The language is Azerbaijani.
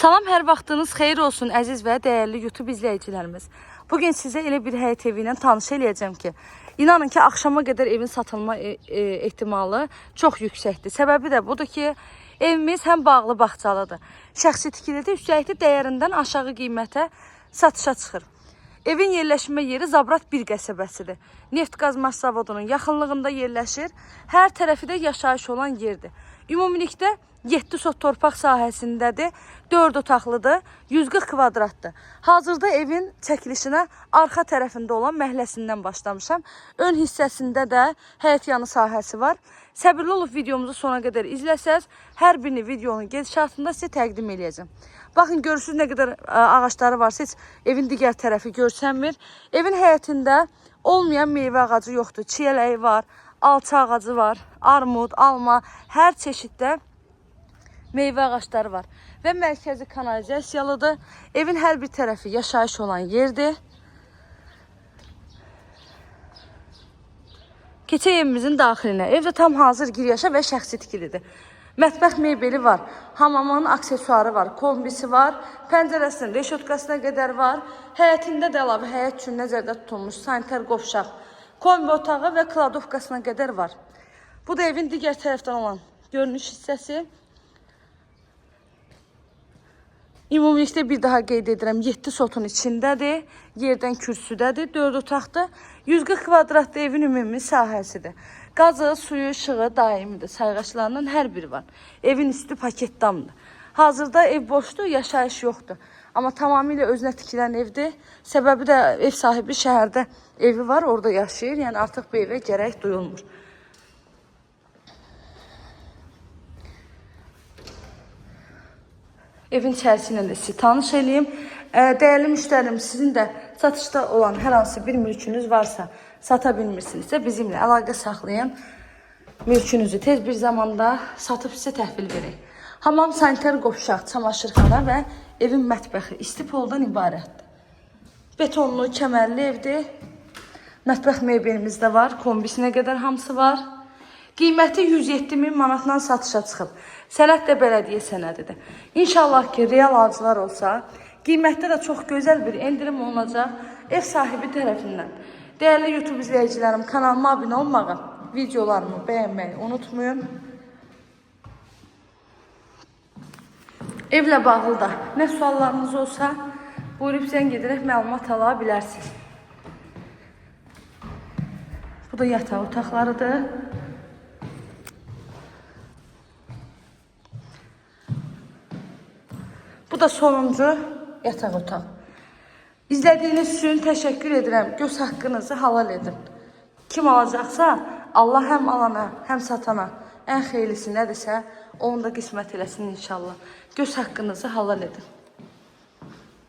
Salam, hər vaxtınız xeyir olsun əziz və dəyərli YouTube izləyicilərimiz. Bugün sizə elə bir həyət evi ilə tanış eləyəcəm ki, inanın ki, axşama qədər evin satılma ehtimalı çox yüksəkdir. Səbəbi də budur ki, evimiz həm bağlı bağçalıdır, şəxsi tikilidir, üstəlik də dəyərindən aşağı qiymətə satışa çıxır. Evin yerləşmə yeri Zabrat 1 qəsəbəsidir. Neft-qaz maş zavodunun yaxınlığında yerləşir. Hər tərəfi də yaşayış olan yerdir. Ümumilikdə 7 sot torpaq sahəsindədir. 4 otaqlıdır, 140 kvadratdır. Hazırda evin çəkilişinə arxa tərəfində olan məhəlləsindən başlamışam. Ön hissəsində də həyət yanı sahəsi var. Səbirli olub videomuzu sona qədər izləsəz, hər birini videonun gedişatında sizə təqdim eləyəcəm. Baxın, görürsünüz nə qədər ağacları varsa, heç evin digər tərəfi görsənmir. Evin həyətində olmayan meyvə ağacı yoxdur. Çiyələyi var, alça ağacı var, armud, alma, hər çeşiddə meyvə ağacları var. Və mərkəzi kanalizasiyalıdır. Evin hər bir tərəfi yaşayış olan yerdir. Keçək evimizin daxilinə. Evdə tam hazır gir-yaşa və şəxsi tikilidir. Mətbəx mebeli var, hamamın aksesuarı var, kombisi var, pəncərəsinin reşotkasına qədər var. Həyətində də əlavə həyət üçün nəzərdə tutulmuş sanitar qovşaq, kombi otağı və kladovkasına qədər var. Bu da evin digər tərəfdən olan görünüş hissəsi. Ümumilikdə bir daha qeyd edirəm, 7 sotun içindədir, yerdən kürsüdədir, 4 otaqdır. 140 kvadratlı evin ümumi sahəsidir. Qazı, suyu, işığı daimidir. Sayğaçlarının hər biri var. Evin üstü paket damdır. Hazırda ev boşdur, yaşayış yoxdur. Amma tamamilə özünə tikilən evdir. Səbəbi də ev sahibi şəhərdə evi var, orada yaşayır. Yəni artıq bu evə gərək duyulmur. Evin içərisi ilə də sizi tanış eləyim. Dəyərli müştərim, sizin də satışda olan hər hansı bir mülkünüz varsa, sata bilmirsinizsə bizimlə əlaqə saxlayın. Mülkünüzü tez bir zamanda satıb sizə təhvil verək. Hamam, sanitar qovşaq, çamaşırxana və evin mətbəxi isti poldan ibarətdir. Betonlu, kəmərli evdir. Mətbəx mebelimiz də var, kombisinə qədər hamısı var. Qiyməti 107 min manatdan satışa çıxıb. Sənəd də bələdiyyə sənədidir. İnşallah ki, real alıcılar olsa, qiymətdə də çox gözəl bir endirim olunacaq ev sahibi tərəfindən. Dəyərli YouTube izləyicilərim, kanalıma abunə olmağı, videolarımı bəyənməyi unutmayın. Evlə bağlı da nə suallarınız olsa, buyurub zəng edərək məlumat ala bilərsiniz. Bu da yataq otaqlarıdır. Bu da sonuncu yataq otağı. İzlədiyiniz üçün təşəkkür edirəm. Göz haqqınızı halal edin. Kim alacaqsa, Allah həm alana, həm satana ən xeyirlisi nədirsə, onu da qismət eləsin inşallah. Göz haqqınızı halal edin.